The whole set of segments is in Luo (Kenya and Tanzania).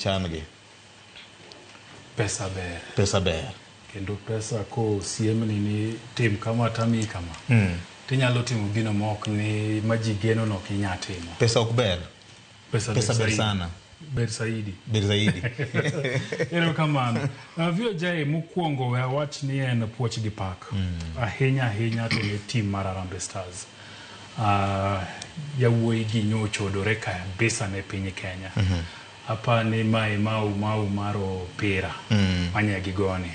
chan gi? Pesa ber. Pesa ber. Kendo pesa kosiemni ni tim kama tamiyi kama. Tinyalo timo gino ma ok ni ma ji geno ni ok inyal timo. Pesa ok ber. Pesa, Pesa ber saidi. sana. Ber saidi. Ber zaidi. Erokamano. VOJ mokwongo we awach ni en puoch gi pak. Ahinya ahinya to ne team mar Harambee Stars. Yawuoyi gi nyochodore kabisa ne piny Kenya. Apani mae mau mau mar opira manye gigoni.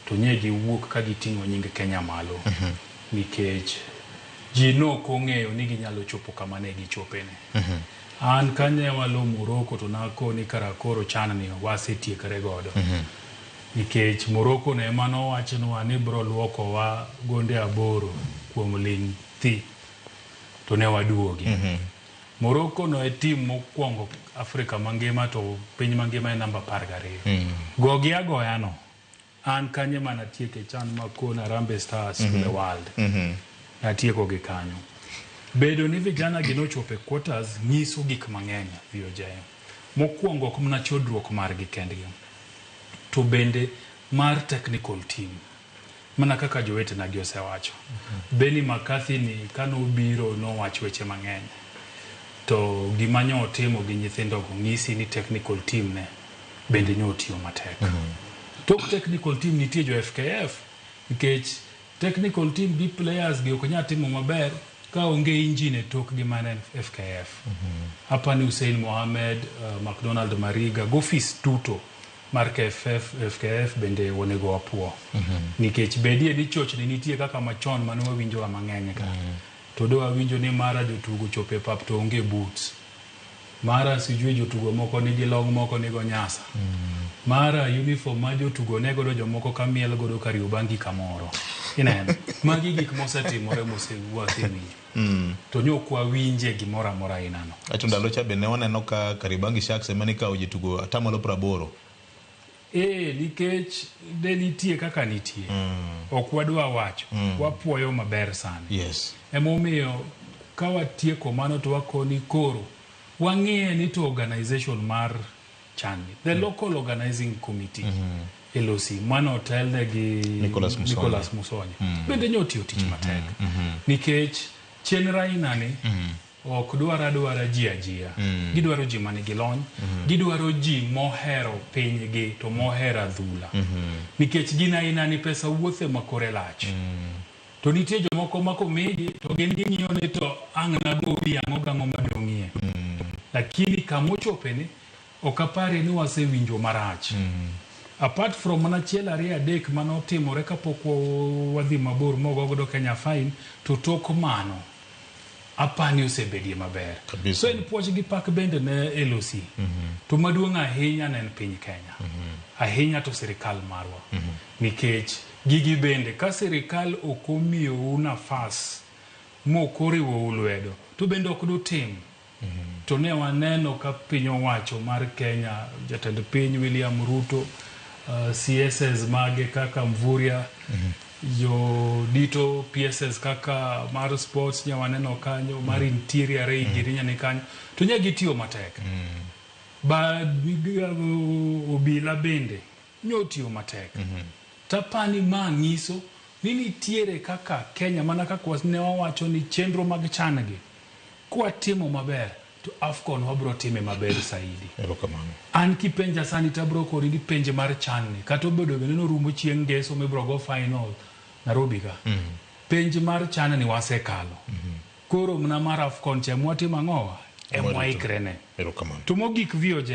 To nye giwuok ka giting'o nying Kenya malo. Nikech ji nok ong'eyo ni ginyalo chopo kama ne gichopeni. An kane walo Morocco to nakoni kara koro chan ni wasetiekre godo. Nikech Morocco ne ema nowachnwa ni bro luokowa gonde 8 kuom ling' thi to ne waduogi. Morocco no e team mokwongo Afrika mangima to piny mangima e namba 12. Gogi agoya no. An kanye mana tieke chan makon Harambee Stars to the world. Natieko gi kanyo. Bedo ni vijana gi nochopo e quarters nyiso gik mang'eny VOJ. Mokwongo ok mana chodruok margi kendgi. To bende mar technical team. Mana kaka jowetena gi osewacho. Benny McCarthy ni kanobiro nowacho weche mang'eny. To gima nyo otimo gi nyithindogo ng'isi ni technical team ne bende nyo otiyo matek. Tok technical team nitie jo FKF nikech technical team gi players gi ok nyal timo maber ka onge engine e tokgi mar FKF. Apani Hussein Mohamed, McDonald Mariga gofis duto mar KFF, FKF bende onego wapuo. Nikech bedie ni chochni nitie kaka machon mane wawinjo ga mang'eny ka. To do wawinjo ni mara jotugo chopo e pap to onge boots. Mara sijui jotugo moko nigi long moko nigo nyasa. Mara uniform ma jotugo ne godo jomoko ka miel godo Kariobangi kamoro. Ineno? Magi gik mosetimore mosewasewinjo. To nyok wawinje gimoro amora ainano. Acho ndalo cha be ne waneno ka Kariobangi Sharks ema nikawo jotugo 80%. Nikech de nitie kaka nitie. Ok wadwa wacho. Wapuoyo maber sani. Yes. Emomiyo ka watieko mano to wakoni koro wang'iye ni to organization mar chan ni. The local organizing committee. LOC mano otelne gi Nicholas Musonye. Nicholas Musonye. Bende nyo otiyo tich matek. Nikech chenro aina ni ok dwar adwara ji ajia. Gidwaro ji manigi lony. Gidwaro ji mohero pinygi to mohero adhula. Nikech gin aina ni pesa wuothe ma kore lach. To nitie jomoko ma komigi to gin ging'iyo ni to ang' nagowi ang'o gang'o madong'ie. Lakini kamochope ni ok apare ni wasewinjo marach. Apart from mana achiel ariyo adek manotimore kapok wadhi mabor mogogodo Kenya fine to tok mano apani osebedie maber. Kabisa. So en puoch gi pak bende ne LOC. To maduong' ahinya ne en piny Kenya. Ahinya to sirikal marwa. Nikech gigi bende ka sirikal ok omiyou nafas mok oriwou lwedo to bende ok dutim. To ne waneno ka piny owacho mar Kenya, jatend piny William Ruto, CSS mage kaka Mvurya, jodito PSS kaka mar sports nya waneno kanyo, mar interior Ray gini ni kanyo, to nya gitiyo matek. Ba obila bende nyo tiyo matek. Tapani ma nyiso ni nitiere kaka Kenya mana kaka ne wawacho ni chenro mag chan gi kwatimo maber to AFCON wabro time maber saidi. Erokamano. An kipenja sani tabro koni ni penj mar chan ni kata obedo bende norumo chieng' ngeso mibro go final Nairobi ka. Penj mar chan ni wasekalo. Koro mna mar AFCON cha mwatimo ang'owa? Emwaikre ne. Erokamano. To mogik VOJ.